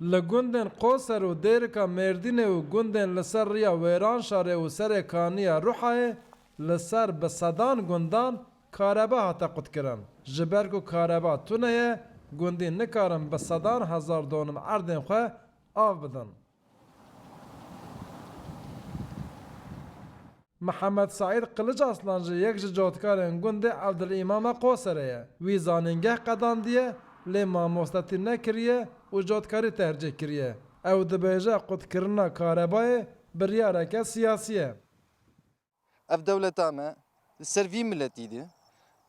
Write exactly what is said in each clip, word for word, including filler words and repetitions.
Li gundên Qoser û Dêrika Mêrdînê û gundên li ser riya Wêranşarê û Serê Kaniya Ruhayê li ser bi sedan gundan kareba hate qutkirin. Ji ber ku kareba tune ye, gundî nikarin bi sedan hezar donim erdên xwe av bidin. Mihemed Seîd Kilic Aslan jî yek ji cotkarên gundê Evdil Îmama Qoserê ye. Wî zanîngeh qedandiye, lê mamostetî nekiriye û cotkarî tercîh kiriye. Ew dibêje qutkirina karebayê biryareke siyasî ye. Ev dewleta me li ser vî miletî de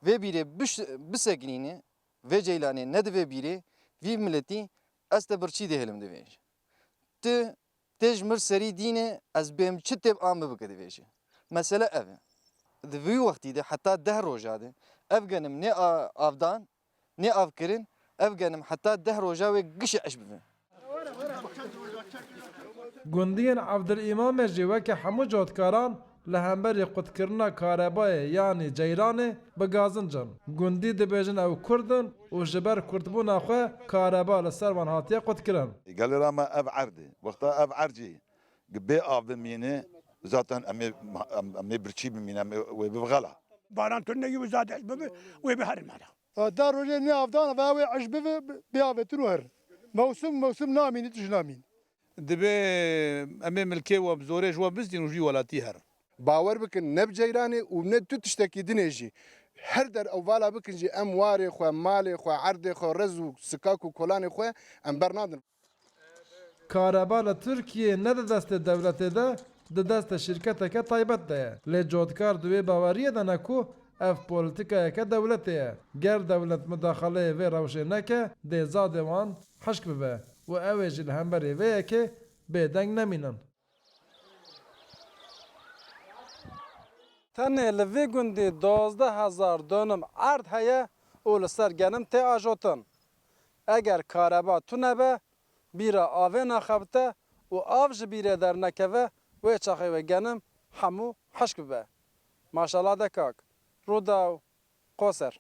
vê bîrê biş-, bisekinîne, vê ceylanê ne di vê bîrê, vî miletî ez te birçî dihêlim divêje. Tu tê ji mir serî dîne, ez bêm çi tê bi a min bike divêje. Mesele ev e. Di vî wextî de heta deh roja de ev genim nê a-, avdan, nê avkirin, ev genim heta deh roja wê gişê eş bibe. Gundiyên Evdil Îmamê jî weke hemû cotkaran li hemberî qutkirina karebayê yanî ceyranê bi gazinc in. Gundî dibêjin ew kurd in û ji ber kurdbûna xwe kareba li ser wan hatiye qutkirin. Gelê ra me ev erd e. Wexta ev erd jî bê av bimîne, zaten em ê, em, em ê birçî bimîne, em ê wê bivxela. Baran tune yî û zade ez bibe, wê biherim hera. Da rojê nê avdan ve wê eş bibe, bê avêtir û her. Mewsim, mewsim namînî, tu jî namînî. Dibê em ê milkê we bi zorê ji we bizdîn û ji wî welatî herin. Bawer bikin, ne bi ceyranê û ne tu tiştekî dinê jî. Her der ew vala bikin jî, em warê xwe, malê xwe, erdê xwe, rez û sikak û kolanê xwe em bernadin. Kareba li Tirkiyeyê ne di destê dewletê de, di destê şîrketeke taybet de ye. Lê cotkar di wê baweriyê de ne ku ev polîtîkayeke dewletê ye. Ger dewlet mudaxaleyê vê rewşê neke, dê zadê wan hişk bibe û ew ê jî li hemberî vê yekê bêdeng nemînin. Tenê li vî gundî dozdeh hezar donim erd heye û li ser genim tê ajotin. Eger kareba tune be, bîra avê naxebite û av ji bîrê dernekeve, wê çaxê wê genim hemû hişk bibe. Maşala de kak. Rûdaw, Qoser.